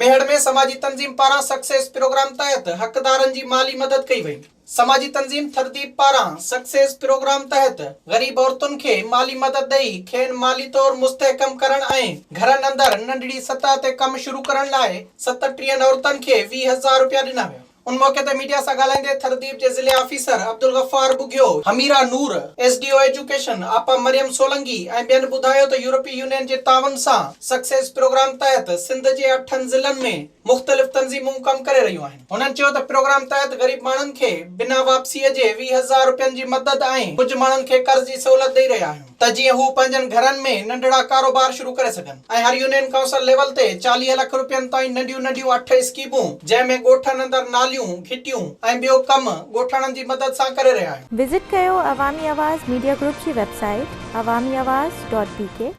ميهڙ ۾ سماجي تنظيم پاران سڪسيس پروگرام تحت حقدارن جي مالي مدد ڪئي وئي. سماجي تنظيم ٿرديپ پاران سڪسيس پروگرام تحت غريب عورتن کي مالي مدد ڏئي کين مالي طور مستحڪم ڪرڻ ۽ گهرن اندر ننڍڙي سطح تي ڪم شروع ڪرڻ لاء ستٽيهن عورتن کي 20 هزار رپيا ڏنا ويا. ان موقعي تي ميڊيا سان ڳالهائيندي ٿرديپ جي ضلعي officer Abdul Ghaffar Bughio, Humaira Noor, S D O education آپا مريم سولنگي ۽ ٻين ٻڌايو ته يورپي يونين جي تعاون سان سڪسيس پروگرام تحت سنڌ جي اٺن ضلعن ۾ مختلف تنظيمون ڪم ڪري رهيون آهن. هنن چيو ته پروگرام تحت غريب ماڻهن کي بنا واپسيء جي 20 هزار رپين جي مدد ۽ ڪجهه ماڻهن کي قرض جي سهولت ڏئي رهيا آهيون ته جيئن هو پنهنجن گهرن ۾ ننڍڙا ڪاروبار شروع ڪري سگهن ۽ هر يونين ڪائونسل ليول تي 40 لک رپين تائين ننڍيون ننڍيون اٺ اسڪيمون جنهن ۾ ڳوٺن اندر ناليون، گهٽيون ۽ ٻيو ڪم ڳوٺاڻن جي مدد سان ڪري رهيا آهيون. وزٽ ڪيو عوامي آواز ميڊيا گروپ جي website Awami Awaz dot B K.